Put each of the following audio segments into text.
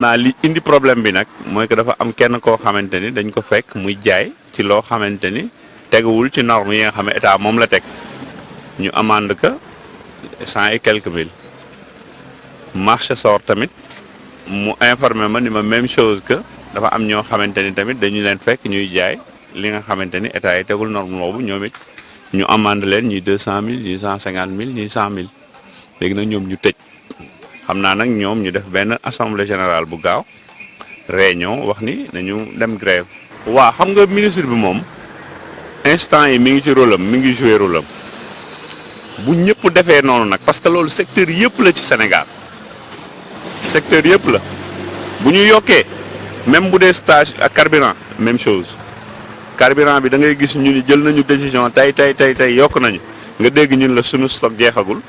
naa li indi problème bi nag mooy que dafa am kenn koo xamante ni dañ ko fekk muy jaay ci loo xamante ni teguwul ci norme yi nga xam ne état moom la teg ñu amende que 100 et quelques mille marché sort tamit mu informé ma ni ma même chose que dafa am ñoo xamante ni tamit dañu leen fekk ñuy jaay li nga xamante ni état yi tegul norme boobu ñoom it ñu amende leen ñuy 200 000 ñuy 150 000 ñuy 100 000 léegi nag ñoom ñu tëj xam naa nag ñoom ñu def benn assemblée générale bu gaaw réunion wax ni nañu dem grève. waaw xam nga ministre bi moom instant yi mi ngi ci rôle am mi ngi joué rôle am bu ñëpp defee noonu nag parce que loolu secteur yëpp la ci Sénégal secteur yëpp la bu ñu yokkee même bu dee stage ak carburant même chose carburant bi da ngay gis ñu ni jël nañu décision tey yokk nañu nga dégg ñun la sunu stock jeexagul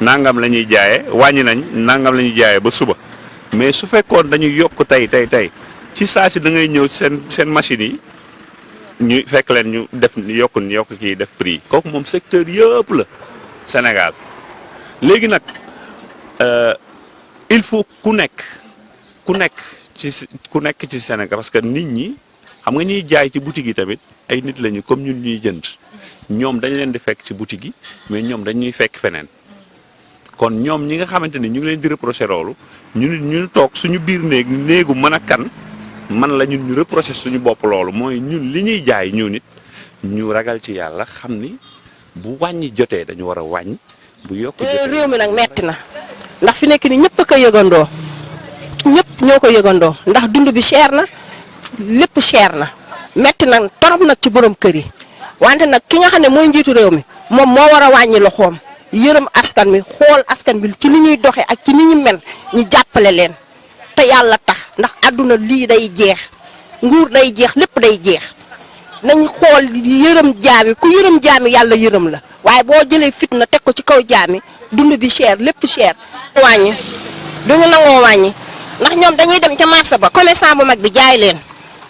nangam la ñuy jaayee wàññi nañ nangam la ñuy jaayee ba suba mais su fekkoon dañuy yokk tey ci saa si da ngay ñëw seen machines yi ñu fekk leen ñu def yokk kii def prix kooku moom secteur yëpp la Sénégal léegi nag il faut ku nekk ci Sénégal parce que nit ñi xam nga ñuy jaay ci boutique yi tamit ay nit lañu comme ñun ñuy jënd ñoom dañ leen di fekk ci boutique yi mais ñoom dañuy fekk feneen kon ñoom ñi nga xamante ni ñu ngi leen di reprocher loolu ñu toog suñu biir néegu mën a kan man la ñun ñu reprocher suñu bopp loolu mooy ñun li ñuy jaay ñu nit ñu ragal ci yàlla xam ni bu wàññi jotee dañu war a wàññi bu yokk jotee réew mi nag metti na ndax fi nekk ni ñëpp a ko yëgandoo ñëpp ñoo ko yëgandoo ndax dund bi cher na lépp cher na metti na torop nag ci borom kër yi wante nag ki nga xam ne mooy njiitu réew mi moom moo war a wàññi loxoom yërëm askan mi xool askan bi ci ni ñuy doxee ak ci ni ñu mel ñu jàppale leen te yàlla tax ndax àdduna lii day jeex nguur day jeex lépp day jeex nañ xool yërëm jaami ku yërëm jaami yàlla yërëm la waaye boo jëlee fitna teg ko ci kaw jaami dund bi cher lépp cher. wàññi duñu nangoo wàññi ndax ñoom dañuy dem ca marché ba commerçant bu mag bi jaay leen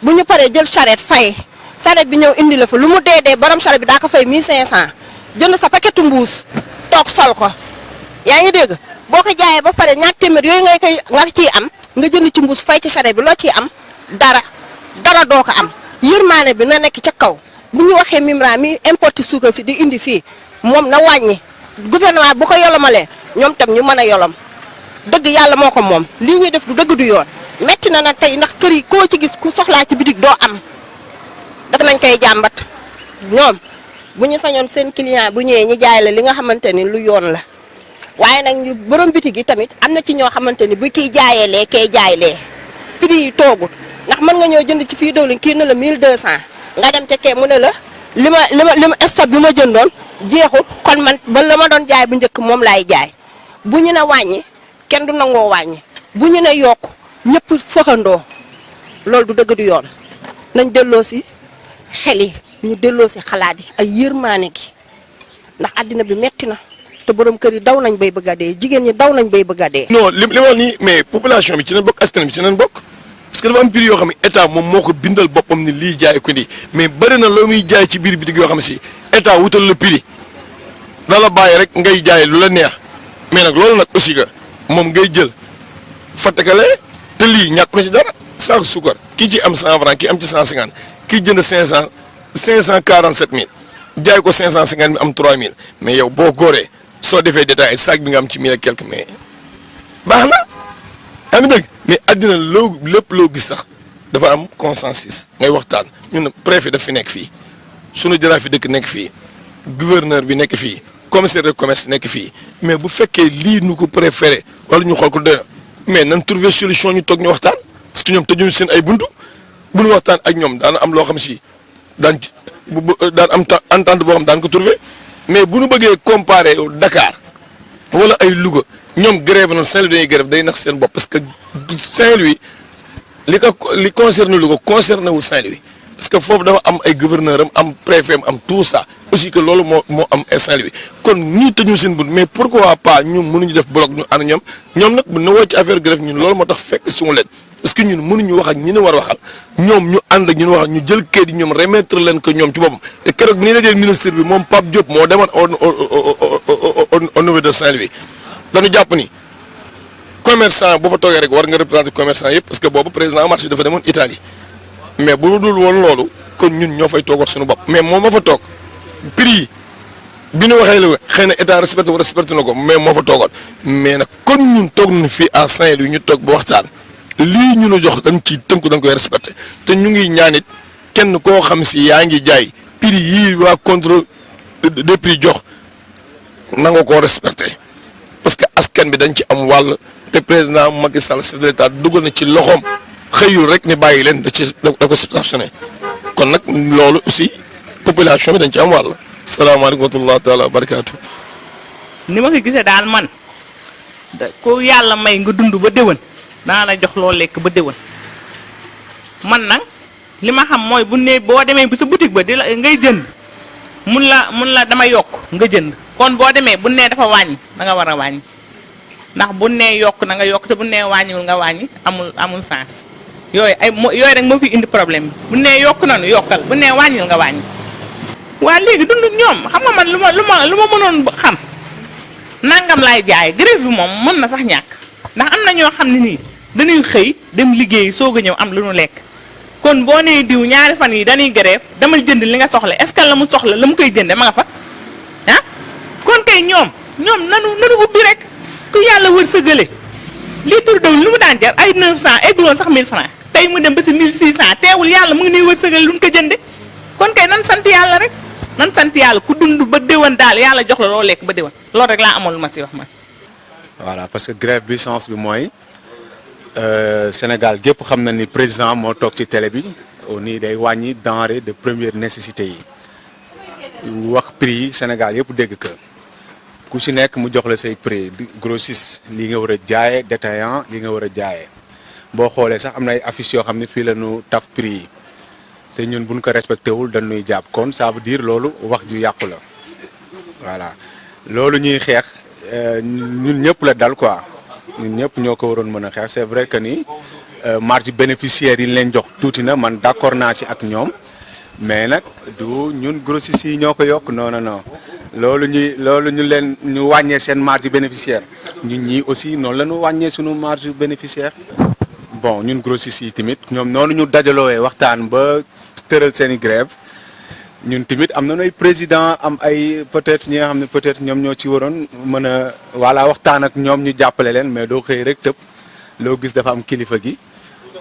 bu ñu paree jël charrette fay charrette bi ñëw indi la fa lu mu dee borom charrette bi daa ko fay 1500 jënd sa paquetu mbuus toog sol ko yaa ngi dégg boo ko jaayee ba pare ñaar téeméer yooyu nga ciy am nga jënd ci mbuus fay ci charrette bi loo ciy am dara doo ko am yërmaane bi na nekk ca kaw bu ñu waxee Mimra mi importe suukar si di indi fii moom na wàññi gouvernement bu ko yolomalee ñoom tam ñu mën a yolom dëgg yàlla moo ko moom lii ñuy def du dëgg du yoon metti na nag tey ndax kër yi koo ci gis ku soxlaa ci bitig doo am daf nañ koy jàmbat ñoom bu ñu sañoon seen client bu ñëwee ñu jaay la li nga xamante ni lu yoon la waaye nag ñu borom bitig yi tamit am na ci ñoo xamante ni bu kiy jaayee lee kay jaay lee prix yi toogut ndax mën nga ñëw jënd ci fii dawlin kii ne la 1200 nga dem ca kee mu ne la li ma stock bi ma jëndoon jeexul kon man ba la ma doon jaay bu njëkk moom laay jaay bu ñu ne wàññi kenn du nangoo wàññi bu ñu ne yokk ñëpp fëxandoo loolu du dëgg du yoon nañ delloo si xel yi ñu delloo si xalaat yi ay yërmaane gi ndax àddina bi metti na te borom kër yi daw nañ bay bëgg a dee jigéen ñi daw nañ bay bëgg a dee. non li wax nii mais population bi ci nañ bokk askan bi ci nañ bokk parce que dafa am prix yoo xam ne état moom moo ko bindal boppam ni lii jaay ko nii mais bëri na loo muy jaay ci biir bitig yoo xam si état wutal la prix da la bàyyi rek ngay jaay lu la neex mais nag loolu nag aussi que moom ngay jël fàttakale te lii ñàkk na ci dara saako suukar kii ci am 100 francs kii am ci 150 kii jënd 547 000 jaay ko 550 000 am 3 000 mais yow boo góoree soo defee détail sac bi nga am ci 1000 et quelque mais baax na yaa ngi dégg mais àddina lépp loo gis sax dafa am consensus ngay waxtaan ñun préfet daf fi nekk fii sunu jaraaf fi dëkk nekk fii gouverneur bi nekk fii commissaire de commerce nekk fii mais bu fekkee lii nu ko préféré wala ñu xool ko doy na mais nan trouver solution ñu toog ñu waxtaan parce que ñoom tëjuñu seen ay buntu bu ñu waxtaan ak ñoom daana am loo xam si daan am entente boo xam daan ko trouver mais bu ñu bëggee comparer Dakar wala ay Louga ñoom grève noonu Saint-Louis dañuy grève day nax seen bopp parce que Saint-Louis li concerne Louga concerné wul Saint-Louis parce que foofu dafa am ay gouverneur am préfet am tout ça aussi que loolu moo am Saint-Louis kon ñii tëjuñu seen bunt mais pourquoi pas ñun mënuñu def bloc ñu ànd ñoom nag bu na woo ci affaire grève ñun loolu moo tax fekk suñu leen parce que ñun mënuñu wax ak ñi ne war a waxal ñoom ñu ànd ak ñun wax ñu jël kayit yi ñoom remettre leen ko ñoom ci boppam te keroog bi ñu dajee ministre bi moom Pape Diop moo demoon au niveau de Saint-Louis dañu jàpp ni commerçant bu fa toogee rek war nga représenter commerçant yëpp parce que boobu président marché dafa demoon Italie mais bu dul woon loolu kon ñun ñoo fay toogoon suñu bopp mais moom moo fa toog prix yi bi ñu waxee la xëy na état respecté na ko mais moo fa toogoon mais nag kon ñun toog nañu fii à Saint-Louis ñu toog ba waxtaan lii ñu nu jox dañ ciy tënku dañ koy respecté te ñu ngi ñaanit kenn koo xam si yaa ngi jaay prix yii waa contrôle des prix jox na nga koo respecté parce que askan bi dañ ci am wàll te président Macky Sall chef de l'État dugal na ci loxoom xëyul rek ni bàyyi leen da ko subventionné kon nag loolu aussi population bi dañ ci am wàll. salaamaaleykum wa rahmatulah taala wa barakaatu. ni ma ko gisee daal man ko yàlla may nga dund ba déwén dana la jox loo lekk ba déwén man nag li ma xam mooy bu ne boo demee ba sa boutique ba di la ngay jënd mun la dama yokk nga jënd kon boo demee bu nee dafa wàññi da nga war a wàññi ndax bu nee yokk na nga yokk te bu nee wàññiwul nga wàññi amul sens yooyu yooyu rek moo fi indi problème bi bu nee yokk na nu yokkal bu nee wàññil nga wàññi. waa léegi dund ñoom xam nga man lu ma mënoon xam nangam laay jaay grève bi moom mën na sax ñàkk ndax am na ñoo xam ne nii dañuy xëy dem liggéey soog a ñëw am lu nu lekk kon boo nee diw ñaari fan yi dañuy grève damal jënd li nga soxla est-ce que la mu soxla la mu koy jënde ma nga fa ah kon kay ñoom nanu ubbi rek ku yàlla wër sëgale litre d'eau lu mu daan jar ay 900 egguloon sax 1000 francs tey mu dem ba si 1600 teewul yàlla mu ngi nuy wër sëgale lu ñu ko jënde kon kay nan sant yàlla rek nan sant yàlla ku dund ba déwén daal yàlla jox la loo lekk ba déwén loolu rek laa amoon lu ma si wax man. voilà parce que grève bi sens bi mooy Sénégal gépp xam na ni président moo toog ci télé bi au nii day wàññi denrée de première nécessité yi wax prix yi Sénégal yëpp dégg que ku ci nekk mu jox la say prix grossiste li nga war a jaayee détaillant li nga war a jaayee boo xoolee sax am na ay affiches yoo xam ne fii la ñu taf prix yi. te ñun buñ ko respecté wul dañuy jàpp kon ça veut dire loolu wax ju yàqu la voilà loolu ñuy xeex ñun ñëpp la dal quoi ñun ñëpp ñoo ko waroon mën a xeex c'est vrai que ni marge bénéficiaire yi leen jox tuuti na man d'accord naa ci ak ñoom mais nag du ñun grossistes yi ñoo ko yokk non loolu ñu leen ñu wàññee seen marge bénéficiaire ñun ñii aussi noonu la ñu wàññee suñu marge bénéficiaire bon ñun grossistes yi tamit ñoom noonu ñu dajaloowee waxtaan ba tëral seen i grève ñun tamit am nañu ay président am ay peut-être ñi nga xam ne peut-être ñoom ñoo ci waroon mën a voilà waxtaan ak ñoom ñu jàppale leen mais doo xëy rek tëb loo gis dafa am kilifa gi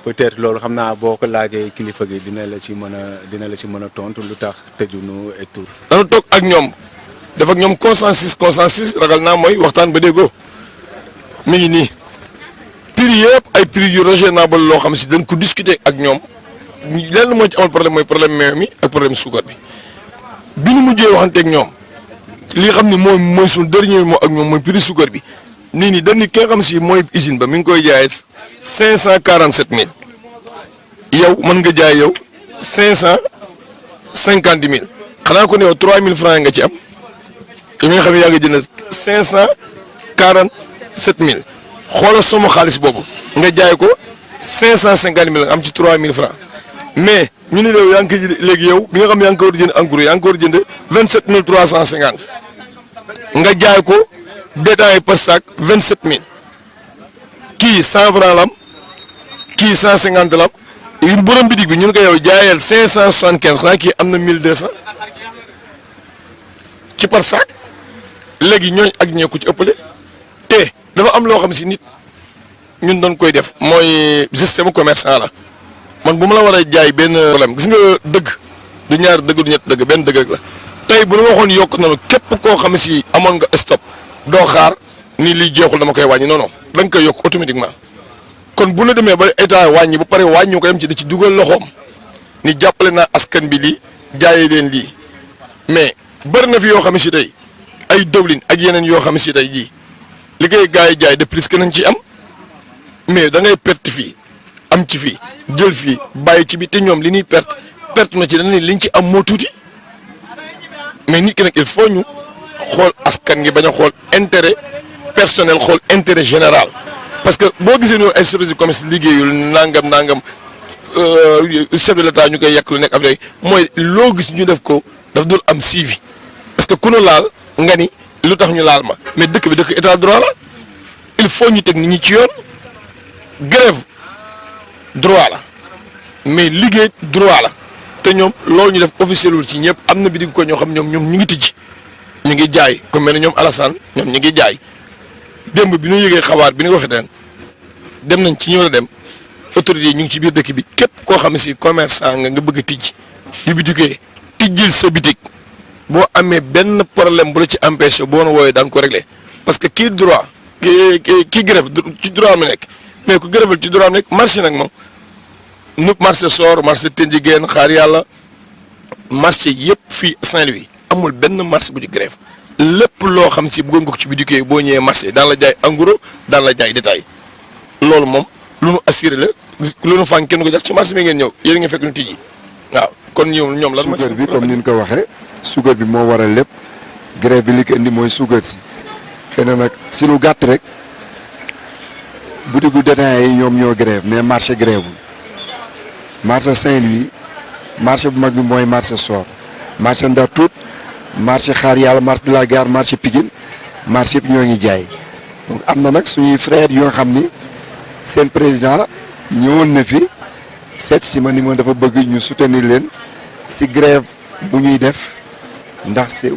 peut-être loolu xam naa boo ko laajee kilifa gi dina la ci mën a tontu lu tax tëjunu et tout. dana toog ak ñoom def ak ñoom consensus ragal naa mooy waxtaan ba déggoo mi ngi nii prix yëpp ay prix yu raisonnable loo xam si dañ ko discuter ak ñoom. lenn moo ci amal problème mooy problème meew mi ak problème suukar bi ñu mujjee waxanteeg ñoom li xam ne mooy suñu dernier mot ak ñoom mooy prix suukar bi nii dañ ni ki nga xam si mooy usine ba mi ngi koy jaayee 547000 yow mën nga jaay yow 550000 xanaa ko ne yow 3000 francs nga ci am te mi nga xam ne yaa ngi jënd 557000 xoolal sama xaalis boobu nga jaay ko 550000 nga am ci 3000 francs mais ñu ne yow yaa ngi koy léegi yow bi nga xam yaa ngi ko war a jënd en gros yaa ngi ko war a jënd 27350 nga jaay ko détaillé par sac 27000 kii 100 francs lam kii 150 lam yu borom bitig bi ñu ne ko yow jaayal 575 xanaa kii am na 1200 ci par sac léegi ñooñ ak ñee ku ci ëppale te dafa am loo xam si nit ñun doon koy def mooy système commerçant la. man bu ma la war a jaay benn problème gis nga dëgg du ñaar dëgg du ñett dëgg benn dëgg rek la tey bu ñu waxoon yokk na képp koo xam si amoon nga stop doo xaar ni lii jeexul dama koy wàññi non da nga koy yokk automatiquement kon bu la demee ba état wàññi ba pare wàññi ko yem ci di ci dugal loxoom ni jàppale naa askan bi lii jaayee leen lii mais bëri na fi yoo xam si tey ay dëwlin ak yeneen yoo xam si tey jii li koy gars yi jaay de plus que nañ ci am mais da ngay perte fii. am ci fii jël fii bàyyi ci bi te ñoom li ñuy perte na ci dañuy liñ ci am moo tuuti mais nit ki nag il faut ñu xool askan gi bañ a xool intérêt personnel xool intérêt général parce que boo gisee ñoom ay services de commerce liggéeyul nangam chef de l'État ñu koy yàq lu nekk affaire mooy loo gis ñu def ko daf dul am suivi parce que ku nu laal nga ni lu tax ñu laal ma mais dëkk bi dëkk état droit la il faut ñu teg nit ñi ci yoon. grève droit la mais liggéey droit la te ñoom loolu ñu def officiel wul ci ñëpp am na bitig ko ñoo xam ñoom ñu ngi tijji ñu ngi jaay comme mel ne ñoom Alassane ñoom ñu ngi jaay démb bi ñu yëgee xabaar bi ñu waxee daan dem nañ ci ñu war a dem autorités yi ñu ngi ci biir dëkk bi képp koo xam ne si commerçant nga bëgg a tijji di bitigee tijjil sa bitig boo amee benn problème bu la ci empêché boo na wooyee daan ko réglé parce que kii droit kii grève ci droit am la nekk mais ku grève ci droit am nekk marché nag moom nu marché Sor marché Tënjigéen xaar yàlla marché yëpp fii Saint-Louis amul benn marché bu ci grève lépp loo xam si bëggoon nga ko ci bitikee boo ñëwee marché daan la jaay en gros daan la jaay détail loolu moom lu nu assuré la lu nu fànn kenn ko jax ci marché bi ngeen ñëw yéen nga fekk ñu tijji waaw kon ñoom lan mooy suukar bi comme ni ñu ko waxee suukar bi moo waral lépp grève bi li ko indi mooy suukar si xëy na nag si lu gàtt rek butigu détaillants yi ñoom ñoo grève mais marché grève wul marché Saint-Louis marché bu mag bi mooy marché Sor marché Ndartout marché Xaar Yàlla marché de la Gare marché Pikine marché yëpp ñoo ngi jaay donc am na nag suñuy frères yoo xam ni seen président ñëwoon na fi seet si ma ni ma dafa bëgg ñu soutenir leen si grève bu ñuy def ndax c'est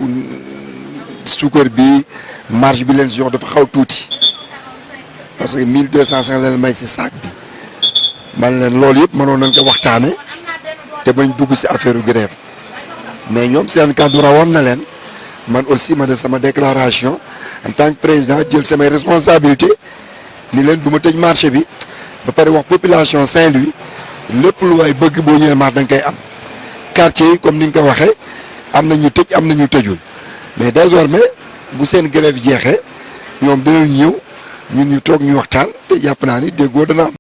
suukar bi marge bi leen si jox dafa xaw tuuti parce que 1250 leen may si sac bi man leen loolu yëpp mënoon nañ ko waxtaane te bañ dugg si affaire grève mais ñoom seen kàddu rawoon na leen man aussi ma def sama déclaration en tant que président jël samay responsabilité ni leen du ma tëj marché bi ba pare wax population Saint-Louis lépp lu waay bëgg boo ñëwee marché da nga koy am quartier yi comme ni nga ko waxee am na ñu tëj am na ñu tëjul mais désormais bu seen grève jeexee ñoom dinañ ñëw ñun ñu toog ñu waxtaan te jàpp naa ni déggoo dana am.